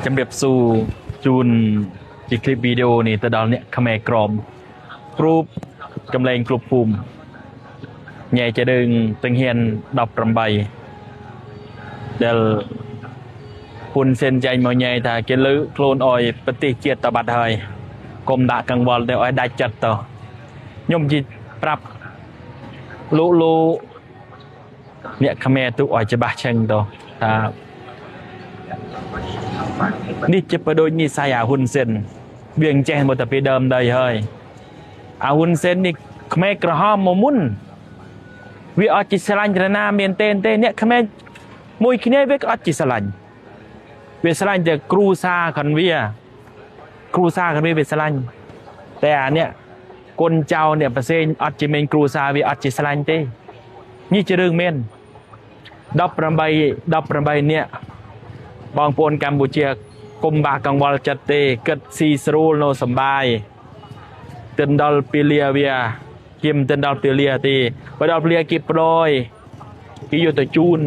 ជំរាបសួរជូនជាคลิปវីដេអូនេះទៅដល់អ្នកខ្មែរក្រមគ្រប់កម្លែងគ្រប់ភូមិញ៉ែជារឿងទាំងហ៊ាន18ដែលហ៊ុនសែនចែងមកញ៉ែថាគេលើកខ្លួនអោយប្រទេសជាតិតបាត់ហើយកុំដាក់កង្វល់ទៅឲ្យដាច់ចិត្តទៅខ្ញុំជីប្រាប់លោកលោកអ្នកខ្មែរទុកឲ្យច្បាស់ឆឹងទៅថា នេះជាបដូចនិស័យអាហ៊ុនសែនវាអញ្ចេះមកតែពីដើមដីហើយអាហ៊ុនសែននេះខ្មែរក្រហមមកមុនវាអត់ជាស្រឡាញ់រណាមានទេទេអ្នកខ្មែរមួយគ្នាវាក៏អត់ជាស្រឡាញ់វាស្រឡាញ់តែគ្រូសាខនវាគ្រូសាខនវាវាស្រឡាញ់តែអានេះកូនចៅអ្នកប្រសេងអត់ជាមានគ្រូសាវាអត់ជាស្រឡាញ់ទេនេះជារឿងមែន18 18នាក់បងប្អូនកម្ពុជាគុំបាក់កង្វល់ចិត្តទេគិតស៊ីស្រួលនៅសំបាយទិនដល់ពីលាវាគៀមទិនដល់ពីលាទេបើដល់ពីលាគេប្រយគេយកទៅជូន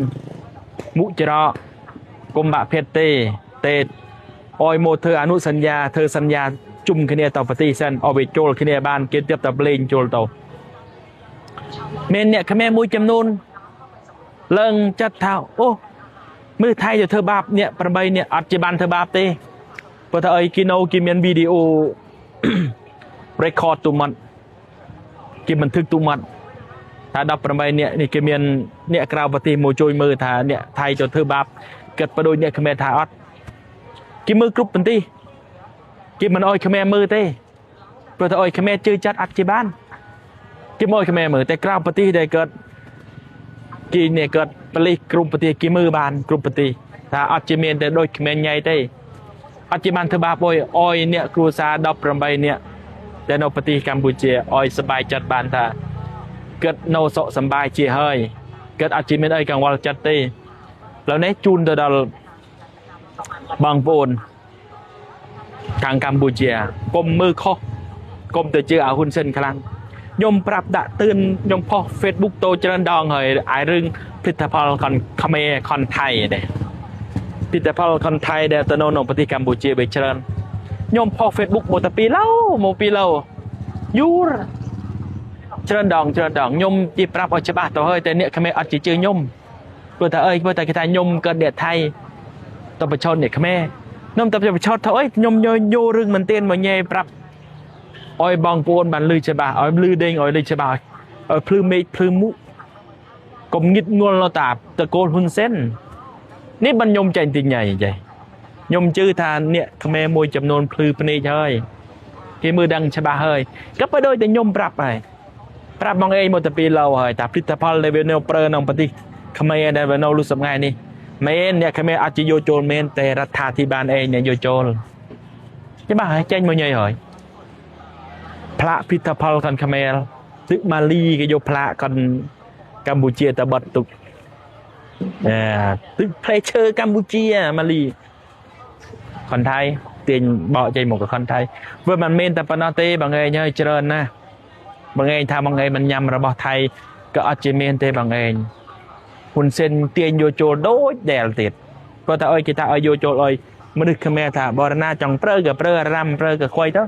មុខច្រកគុំបាក់ភេទទេទេអោយមកធ្វើអនុសញ្ញាធ្វើសញ្ញាជុំគ្នាទៅប្រទេសសិនឲ្យវាចូលគ្នាបានគេទៀតតែលេងចូលទៅមានអ្នកខ្មែរមួយចំនួនឡើងចិត្តថាអូមើលថៃទៅធ្វើបាបអ្នក8អ្នកអត់ជាបានធ្វើបាបទេព្រោះថាអីគេនៅគេមានវីដេអូ record ទូមាត់គេบันทึกទូមាត់ថា18អ្នកនេះគេមានអ្នកក្រៅប្រទេសមកជួយមើលថាអ្នកថៃទៅធ្វើបាបគិតបដូចអ្នកខ្មែរថាអត់គេមើលគ្រប់ប្រទេសគេមិនអោយខ្មែរមើលទេព្រោះថាអោយខ្មែរជឿចាត់អត់ជាបានគេមកអោយខ្មែរមើលតែក្រៅប្រទេសដែលកើតគេនេះកើតប៉ូលីសគ្រប់ប្រទេសគេមើលបានគ្រប់ប្រទេសថាអត់ជាមានតែដូចខ្មែរញ៉ៃទេអត់ជាបានធ្វើបាបអោយអោយអ្នកគ្រួសារ18អ្នកដែលនៅប្រទេសកម្ពុជាអោយសប្បាយចិត្តបានថាគិតនៅសុខសប្បាយជាហើយគិតអត់ជាមានអីកង្វល់ចិត្តទេឥឡូវនេះជូនទៅដល់បងប្អូនខាងកម្ពុជាកុំមើលខុសកុំទៅជឿអាហ៊ុនសែនខ្លាំងខ្ញុំប្រាប់ដាក់ទឿនខ្ញុំផុស Facebook តូច្រើនដងហើយអារឿងផលិតផលខនខ្មែរខនថៃដែរផលិតផលខនថៃដែលទៅនៅប្រទេសកម្ពុជាវាច្រើនខ្ញុំផុស Facebook មកតែពីឡូមកពីឡូយូរច្រើនដងច្រើនដងខ្ញុំជាប្រាប់ឲ្យច្បាស់ទៅហើយតែអ្នកខ្មែរអត់ជាជឿខ្ញុំព្រោះថាអីព្រោះតែគេថាខ្ញុំកើតអ្នកថៃទៅប្រឆោតអ្នកខ្មែរខ្ញុំទៅប្រឆោតទៅអីខ្ញុំញោរឿងមែនទែនមកញ៉ែប្រាប់ឲ្យបងប្អូនបានលឺច្បាស់ឲ្យលឺដេញឲ្យលឺច្បាស់ឲ្យភ្លឺមេឃភ្លឺមុខកុំងឹតងល់នៅតាតកូលហ៊ុនសែននេះបានខ្ញុំចាញ់ទីញ៉ៃចេះខ្ញុំជឿថាអ្នកខ្មែរមួយចំនួនភ្លឺភ្នែកហើយគេមើលដឹងច្បាស់ហើយក៏បើដូចតែខ្ញុំប្រាប់ហើយប្រាប់បងឯងមកតែពីឡូហើយតាផលិតផលដែលវានៅប្រើក្នុងប្រទេសខ្មែរដែលវានៅលុះសម្ងាយនេះមែនអ្នកខ្មែរអត់ជាយកចូលមែនតែរដ្ឋាភិបាលឯងអ្នកយកចូលច្បាស់ហើយចេញមកញ៉ៃហើយផ្លាកផលិតផលខាងខ្មែរទឹកម៉ាលីគេយកផ្លាកខាងកម្ពុជាទៅបត់ទុកអាទឹកផ្លែឈើកម្ពុជាម៉ាលីខនថៃទាញបកចេញមកខនថៃវាមិនមែនតែប៉ុណ្ណោះទេបងឯងហើយច្រើនណាស់បងឯងថាបងឯងមិនញ៉ាំរបស់ថៃក៏អត់ជាមានទេបងឯងហ៊ុនសែនទាញយកចូលដូចដែលទៀតគាត់ថាអុយគេថាឲ្យយកចូលអុយមនុស្សខ្មែរថាបរណាចង់ប្រើក៏ប្រើអារ៉ាំប្រើក៏ខ្វៃទៅ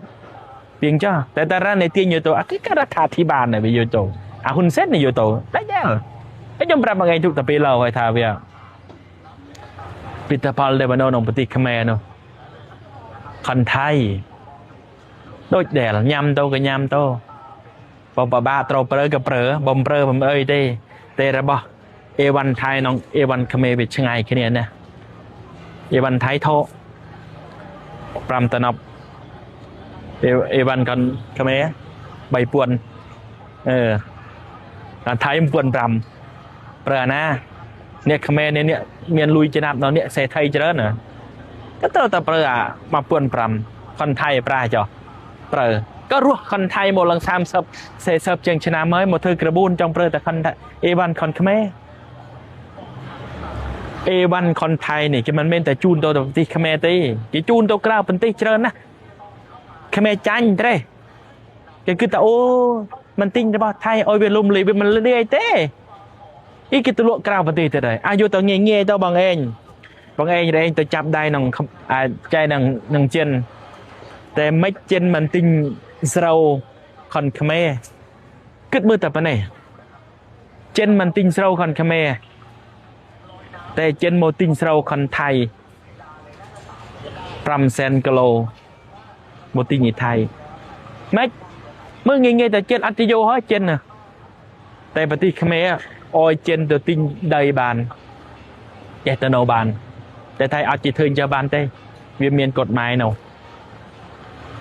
ពីងចោះតែតារ៉ានៃទាញយកទៅអាគេក៏រដ្ឋាភិបាលនេះវាយកចូលអាហ៊ុនសែននេះយកទៅតែយ៉ាងខ្ញុំប្រាប់បងឯងទុកតែពេលឡូវហើយថាវាផលិតផលដែលនៅក្នុងប្រទេសខ្មែរនោះខនថៃដូចដែលញ៉ាំទៅក៏ញ៉ាំទៅបើបបាត្រូវប្រើក៏ប្រើបំប្រើបំអីទេតែរបស់អេវ៉ាន់ថៃនិងអេវ៉ាន់ខ្មែរវាឆ្ងាយគ្នាណាអេវ៉ាន់ថៃថោ5តំណប់អេវ៉ាន់កនខ្មែរ3000អឺអាថៃ1500ប្រើអាណាអ្នកខ្មែរនេះមានលុយចំណាប់ដល់អ្នកសេដ្ឋីច្រើនណាក៏ត្រូវតែប្រើអា1500ខនថៃប្រាចុះប្រើក៏រស់ខនថៃមកឡើង30 40ជាងឆ្នាំហើយមកធ្វើក្របួនចង់ប្រើតែខនអេវ៉ាន់ខនខ្មែរអេវ៉ាន់ខនថៃនេះគេមិនមែនតែជូនទៅប្រទេសខ្មែរទេគេជូនទៅក្រៅប្រទេសច្រើនណាស់ខ្មែរចាញ់ត្រេះគេគិតថាអូមិនទិញរបស់ថៃឲ្យវាលំលីវាមិនលាយទេអីគេទៅលក់ក្រៅប្រទេសទៅដែរអាយុទៅងាយងាយទៅបងឯង បងឯងរែងទៅចាប់ដៃនឹងអាចែនឹងចិនតែមិនចិនមិនទិញស្រូវខនខ្មែរគិតមើលតែប៉ុណ្ណេះចិនមិនទិញស្រូវខនខ្មែរតែចិនមកទិញស្រូវខនថៃ5សែនគីឡូមកទិញឯថៃម៉េចមើលងាយៗតែចិនអត់ទៅយកហើយចិនណាតែប្រទេសខ្មែរអោយចិនទៅទិញដីបានចេះទៅនៅបានតែថៃអត់ជាធ្វើអញ្ចឹងបានទេវាមានកฎหมายនោះ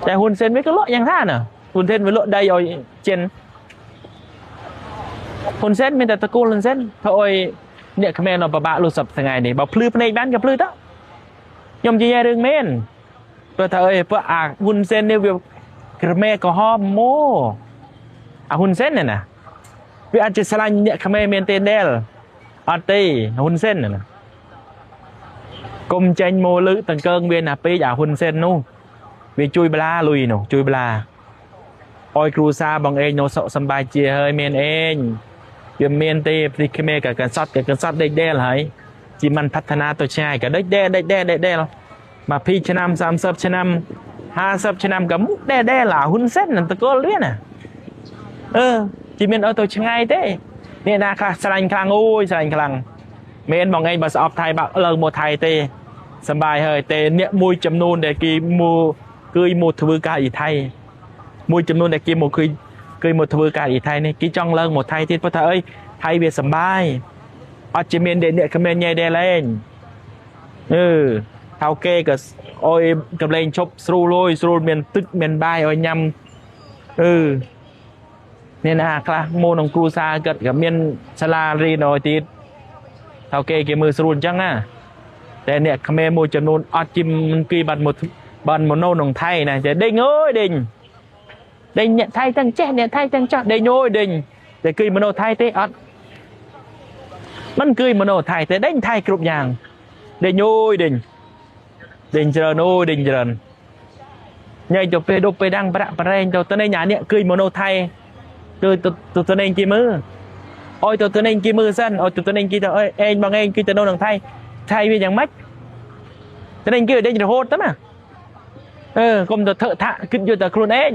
តែហ៊ុនសែនវាក៏លក់យ៉ាងថាណាហ៊ុនសែនវាលក់ដីឲ្យចិនហ៊ុនសែនមានតែតកូលហ៊ុនសែនធ្វើឲ្យអ្នកខ្មែរនៅពិបាកលុះសប្តាហ៍ថ្ងៃនេះបើភ្លឺភ្នែកបានក៏ភ្លឺទៅខ្ញុំនិយាយរឿងមែនព្រោះថាអីព្រោះអាហ៊ុនសែននេះវាខ្មែរក្រហមមកអាហ៊ុនសែននេះណាវាអាចជាស្រឡាញ់អ្នកខ្មែរមែនទេដែលអត់ទេហ៊ុនសែនណាកុំចេញមកលើកតង្កើងវាណាពេកអាហ៊ុនសែននោះវាជួយបលាលុយនោះជួយបលាអោយគ្រូសាបងឯងនៅសុខសប្បាយជាហើយមានឯងវាមានទេប្រទេសខ្មែរក៏កសត់ក៏កសត់ដេកដែលហើយជាมันพัฒนาទៅឆ្ងាយក៏ដេកដែលដេកដែលដេកដែល20ឆ្នាំ30ឆ្នាំ50ឆ្នាំក៏មុខដែលដែលអាហ៊ុនសែននឹងតកលវាណាអឺជាមានអត់ទៅឆ្ងាយទេអ្នកណាខ្លះស្រឡាញ់ខ្លាំងអូយស្រឡាញ់ខ្លាំងមែនបងឯងបើស្អប់ថៃបាក់លើមកថៃទេសប្បាយហើយតែអ្នកមួយចំនួនដែលគេមកគឺមកធ្វើការអ៊ីថៃមួយចំនួនដែលគេមកគឺមកធ្វើការអ៊ីថៃនេះគេចង់ឡើងមកថៃទៀតព្រោះថាអីថៃវាសប្បាយអត់ជាមានអ្នកខ្មែរញ៉ៃដែលឯងអឺថៅគេក៏អុយកំលែងឈប់ស្រួលអុយស្រួលមានទឹកមានបាយឲ្យញ៉ាំអឺមានអាខ្លះមកក្នុងគ្រួសារគាត់ក៏មានសាលារៀនឲ្យទៀតថៅគេគេមើលស្រួលអញ្ចឹងណាតែអ្នកខ្មែរមួយចំនួនអត់ជាមិនគេបាត់មកបានមកនៅក្នុងថៃណាតែដេញអើយដេញដេញអ្នកថៃទាំងចេះអ្នកថៃទាំងចោះដេញអើយដេញតែគឺមកនៅថៃទេអត់មិនគឺមកនៅថៃទេដេញថៃគ្រប់យ៉ាងដេញអើយដេញដេញច្រើនអូយដេញច្រើនញ៉ៃទៅពេលដប់ពេលដាំងប្រាក់ប្រែងទៅទៅនេះញ៉ានេះគឺមកនៅថៃទៅទៅនេះគេមើលអោយទៅទៅនេះគេមើលសិនអោយទៅទៅនេះគេទៅអេងបងឯងគឺទៅនៅក្នុងថៃថៃវាយ៉ាងម៉េចទៅនេះគេដេញរហូតទៅណាអឺកុំទៅធ្វើថាគិតយកតែខ្លួនឯង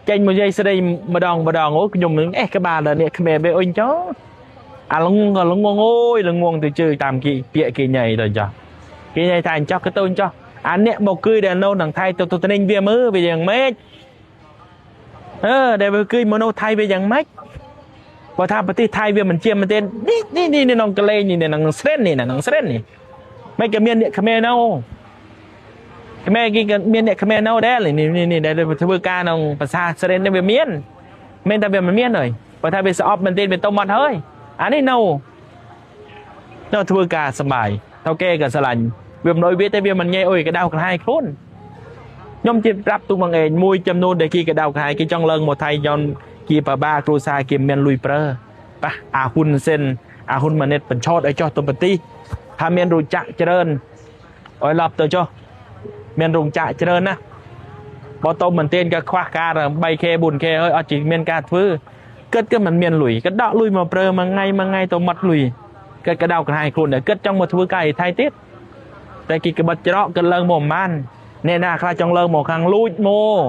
ចេញមកយាយស្ដីម្ដងម្ដងអូខ្ញុំនឹងអេះក្បាលដល់អ្នកខ្មែរវាអុញចោអាលងក៏លងងអូយលងងទៅជើតាមគេពាក្យគេញ៉ៃទៅចោះគេញ៉ៃថាអញ្ចោះក៏ទៅអញ្ចោះអាអ្នកមកគឺដែលនៅក្នុងថៃទៅទៅនេះវាមើលវាយ៉ាងម៉េចអឺដែលវាគឺមកនៅថៃវាយ៉ាងម៉េចបើថាប្រទេសថៃវាមិនជាមែនទេនេះនេះនេះក្នុងកលែងនេះក្នុងស្រែននេះក្នុងស្រែននេះមិនក៏មានអ្នកខ្មែរនៅខ្មែរគេក៏មានអ្នកខ្មែរនៅដែរនេះនេះដែលធ្វើការក្នុងភាសាស្រែននេះវាមានមិនតែវាមិនមានហើយបើថាវាស្អប់មែនទេវាទៅមកហើយអានេះនៅនៅធ្វើការសប្បាយថៅគេក៏ស្រឡាញ់វាមិនអុយវាទេវាមិនញ៉ៃអុយកដៅក្រហាយខ្លួនខ្ញុំជាប្រាប់ទូបងឯងមួយចំនួនដែលគេកដៅក្រហាយគេចង់ឡើងមកថៃយន់គេបបាគ្រួសារគេមានលុយប្រើប៉ះអាហ៊ុនសិនអាហ៊ុនម៉ាណិតបញ្ឆោតឲ្យចោះទៅប្រទេសថាមានរោងចក្រច្រើនឲ្យឡប់ទៅចុះមានរោងចក្រច្រើនណាបើទៅមែនទែនក៏ខ្វះការ 3K 4K ហើយអត់ជាមានការធ្វើគិតក៏មិនមានលុយក៏ដកលុយមកប្រើមួយថ្ងៃមួយថ្ងៃទៅមាត់លុយគិតក៏ដៅក្រហាយខ្លួនដែរគិតចង់មកធ្វើការឯថៃទៀតតែគេក្បិតច្រកក៏ឡើងមកប្រហែលអ្នកណាខ្លះចង់ឡើងមកខាងលួចមក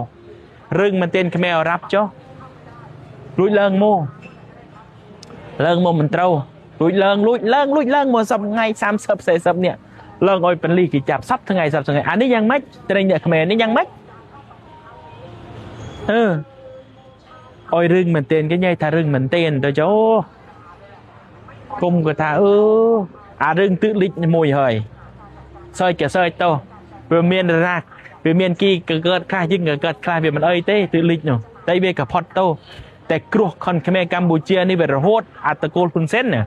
រឿងមែនទែនខ្មែរអារ៉ាប់ចុះលួចឡើងមកឡើងមកមិនត្រូវលួចឡើងលួចឡើងលួចឡើងមកសប្ថ្ងៃ30 40នាក់ឡើងឲ្យប៉ូលីសគេចាប់សប្ថ្ងៃសប្ថ្ងៃអានេះយ៉ាងម៉េចត្រេងអ្នកខ្មែរនេះយ៉ាងម៉េចអឺអោយរឿងមែនទែនគេញ៉ៃថារឿងមែនទែនទៅចុះគុំក៏ថាអឺអារឿងទឹកលិចមួយហើយសើចក៏សើចទៅវាមានរ៉ាក់វាមានគីក៏កើតខ្លះយើងក៏កើតខ្លះវាមិនអីទេទឹកលិចនោះតែវាក៏ផុតទៅតែគ្រោះខនខ្មែរកម្ពុជានេះវារហូតអត្តកូលហ៊ុនសែនណា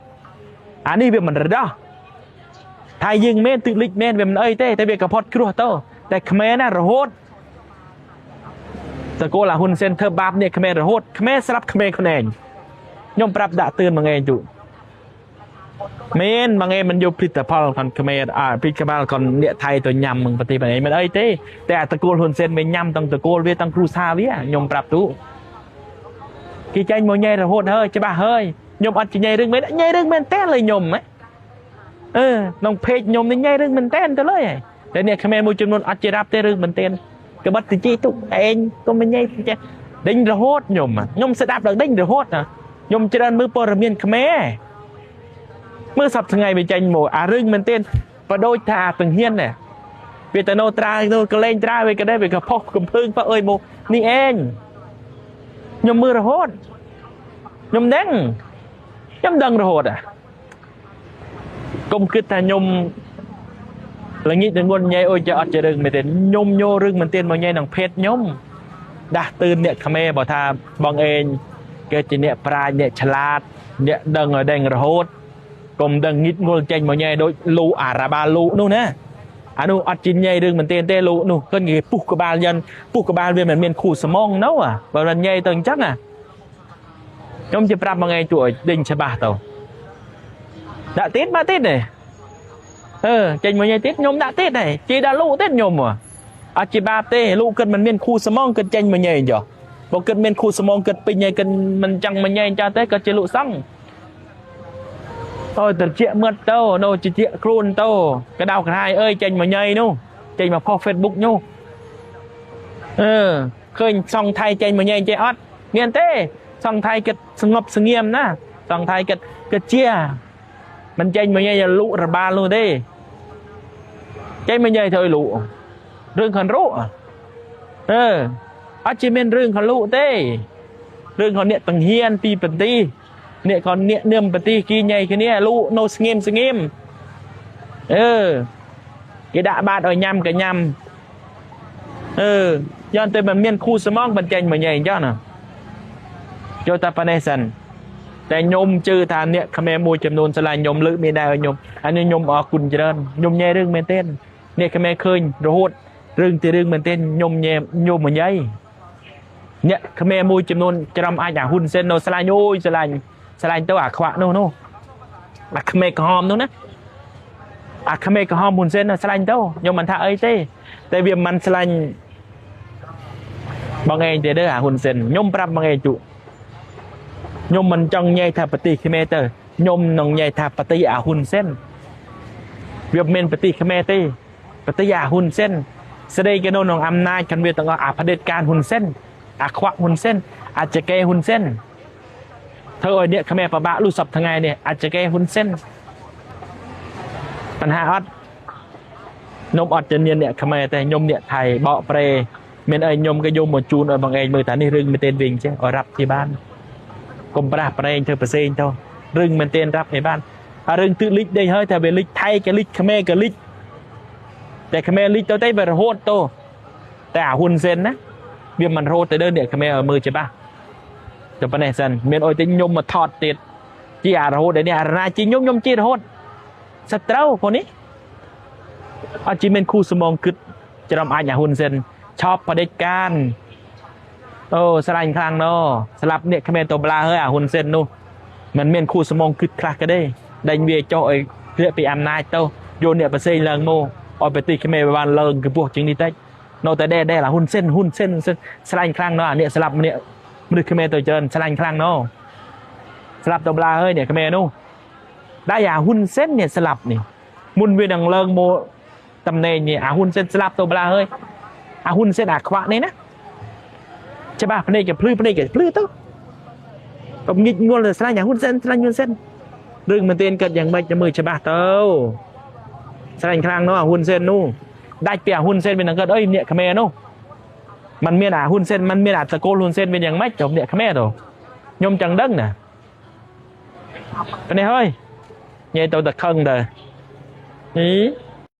អានេះវាមិនរដោះថៃយើងមែនទឹកលិចមែនវាមិនអីទេតែវាក៏ផុតគ្រោះទៅតែខ្មែរណារហូតតកូលអាហ៊ុនសែនធ្វើបាបនេះខ្មែររហូតខ្មែរស្រាប់ខ្មែរខ្លួនឯងខ្ញុំប្រាប់ដាក់ទឿនមកឯងទូមែនមកឯងមិនយកផលិតផលខនខ្មែរអាពីក្បាលខនអ្នកថៃទៅញ៉ាំនឹងប្រទេសបែបនេះមិនអីទេតែអាតកូលហ៊ុនសែនមិនញ៉ាំទាំងតកូលវាទាំងគ្រូសាវាខ្ញុំប្រាប់ទូគេចេញមកញ៉ៃរហូតហើយច្បាស់ហើយខ្ញុំអត់ញ៉ៃរឿងមែនញ៉ៃរឿងមែនទេលើខ្ញុំហ៎ អឺក្នុងเพจខ្ញុំនេះញ៉ៃរឿងមែនតែនទៅលើហើយតែអ្នកខ្មែរមួយចំនួនអត់ជារាប់ទេរឿងមែនតែនក៏បាត់តិចទុកឯងក៏មិនញ៉ៃចេះដេញរហូតខ្ញុំខ្ញុំស្ដាប់ដល់ដេញរហូតណាខ្ញុំច្រើនមើលព័ត៌មានខ្មែរមើលសប្តាហ៍ថ្ងៃវាចេញមកអារឿងមែនទេបើដូចថាទាំងហ៊ានណាវាទៅនៅត្រាទៅកលែងត្រាវាក៏ដែរវាក៏ផុសកំភ្លើងបើអើយមកនេះឯងខ្ញុំមើលរហូតខ្ញុំដឹងខ្ញុំដឹងរហូតអាកុំគិតថាខ្ញុំល្ងាចទៅងន់ញ៉ៃអូយចេះអត់ជារឿងមែនទេខ្ញុំញោរឿងមែនទេមកញ៉ៃនឹងភេទខ្ញុំដាស់តឿនអ្នកខ្មែរបើថាបងឯងគេជាអ្នកប្រាជ្ញអ្នកឆ្លាតអ្នកដឹងឲ្យដឹងរហូតកុំដឹងងិតងល់ចេញមកញ៉ៃដូចលូអារ៉ាបាលូនោះណាអានោះអត់ជាញ៉ៃរឿងមែនទេទេលូនោះគិនគេពុះក្បាលយ៉ាងពុះក្បាលវាមិនមានគូស្មងនោះបើមិនញ៉ៃទៅអញ្ចឹងណាខ្ញុំជាប្រាប់បងឯងជួយឲ្យដេញច្បាស់ទៅដាក់ទៀតមកទៀតនេះអឺចេញមកញ៉ៃទៀតខ្ញុំដាក់ទៀតដែរជាដល់លូទៀតខ្ញុំអត់ជាបាបទេលូគិតមិនមានគូស្មងគិតចេញមកញ៉ៃចុះបើគិតមានគូស្មងគិតពេញហើយគិតមិនចង់មកញ៉ៃចោះទេក៏ជាលូសឹងអូត្រជាមឹតទៅនៅជាខ្លួនទៅកដៅក្រហាយអើយចេញមកញ៉ៃនោះចេញមកផុស Facebook នោះអឺឃើញសង្ឃថៃចេញមកញ៉ៃចេះអត់មានទេសង្ឃថៃគិតស្ងប់ស្ងៀមណាសង្ឃថៃគិតគិតជាមិនចេញមកញ៉ៃលុរបាលនោះទេចេញមកញ៉ៃធ្វើលុរឿងខនរុអឺអត់ជាមានរឿងខលុទេរឿងខអ្នកទាំងហ៊ានពីបន្ទីអ្នកក៏អ្នកនាមប្រទេសគីញ៉ៃគ្នាលូនៅស្ងៀមស្ងៀមអឺគេដាក់បាតឲ្យញ៉ាំក៏ញ៉ាំអឺយ៉ាងទៅមិនមានគូស្មងបញ្ចេញមកញ៉ៃអញ្ចឹងណាចូលតែប៉ុណ្ណេះសិនតែខ្ញុំជឿថាអ្នកខ្មែរមួយចំនួនឆ្លាញ់ខ្ញុំលើកមានដែរឲ្យខ្ញុំអានេះខ្ញុំអរគុណច្រើនខ្ញុំញ៉ៃរឿងមែនទេអ្នកខ្មែរឃើញរហូតរឿងទីរឿងមែនទេខ្ញុំញ៉ែខ្ញុំមកញ៉ៃអ្នកខ្មែរមួយចំនួនច្រំអាចអាហ៊ុនសែននៅឆ្លាញ់អូយឆ្លាញ់ឆ្លាញ់ទៅអាខ្វាក់នោះនោះអាក្មេកក្រហមនោះណាអាក្មេកក្រហមហ៊ុនសែនឆ្លាញ់ទៅខ្ញុំមិនថាអីទេតែវាមិនឆ្លាញ់បងឯងទេด้อអាហ៊ុនសែនខ្ញុំប្រាប់បងឯងជក់ខ្ញុំមិនចង់ញ៉ៃថាប្រទេសខ្មែរទៅខ្ញុំនឹងញ៉ៃថាប្រទេសអាហ៊ុនសែនវាមិនប្រទេសខ្មែរទេប្រទេសអាហ៊ុនសែនស្ដីគេនៅក្នុងអំណាចខាងវាទាំងអស់អាផ្ដេកការហ៊ុនសែនអាខ្វាក់ហ៊ុនសែនអាចកេហ៊ុនសែនធ្វើឲ្យអ្នកខ្មែរប្របាក់លុះសប្តាហ៍ថ្ងៃនេះអាចកេហ៊ុនសែនបញ្ហាអត់ខ្ញុំអត់ជំនាញអ្នកខ្មែរទេខ្ញុំអ្នកថៃបកប្រេមានអីខ្ញុំក៏យកមកជូនឲ្យបងឯងមើលថានេះរឿងមែនទេវិញចេះឲ្យរាប់ជាបានកុំប្រាស់ប្រេងធ្វើប្រសេងទៅរឿងមែនទេរាប់ឲ្យបានអារឿងទឹកលិចដេកហើយថាវាលិចថៃក៏លិចខ្មែរក៏លិចតែខ្មែរលិចទៅទេវារហូតទៅតែអាហ៊ុនសែនណាវាមិនរហូតទៅដល់អ្នកខ្មែរឲ្យមើលច្បាស់តែប៉ុណ្ណេះសិនមានអុយតិចខ្ញុំមកថតទៀតជាអារហូតនេះអារណាជីខ្ញុំខ្ញុំជារហូតសត្រូវព្រោះនេះអត់ជាមានគូស្មងគិតច្រំអាចអាហ៊ុនសែនឆប់បដិការអូស្រឡាញ់ខ្លាំងណស្លាប់អ្នកខ្មែរទៅប្លាហើយអាហ៊ុនសែននោះមិនមានគូស្មងគិតខ្លះក៏ទេដេញវាចុះឲ្យធ្លាក់ពីអំណាចទៅយកអ្នកប្រសេងឡើងមកឲ្យប្រទេសខ្មែរបានឡើងកម្ពស់ជាងនេះតិចនៅតែដែរអាហ៊ុនសែនហ៊ុនសែនស្រឡាញ់ខ្លាំងណអាអ្នកស្លាប់អ្នកមនុស្សខ្មែរទៅច្រើនឆ្លាញ់ខ្លាំងណស្លាប់ទៅប្លាហើយអ្នកខ្មែរនោះដែរអាហ៊ុនសែននេះស្លាប់នេះមុនវានឹងឡើងមកតំណែងនេះអាហ៊ុនសែនស្លាប់ទៅប្លាហើយអាហ៊ុនសែនអាខ្វាក់នេះណាច្បាស់ភ្នែកគេភ្លឺភ្នែកគេភ្លឺទៅកុំងិចងល់ទៅស្លាញ់អាហ៊ុនសែនស្លាញ់ហ៊ុនសែនរឿងមែនទែនកើតយ៉ាងម៉េចទៅមើលច្បាស់ទៅស្លាញ់ខ្លាំងនោះអាហ៊ុនសែននោះដាច់ពីអាហ៊ុនសែនវានឹងកើតអីអ្នកខ្មែរនោះมันមានអាហ៊ុនសែនมันមានអាតកូលហ៊ុនសែនមានយ៉ាងម៉េចចំអ្នកខ្មែរទៅខ្ញុំចង់ដឹងណានេះហើយញ៉ៃទៅតែខឹងទៅហី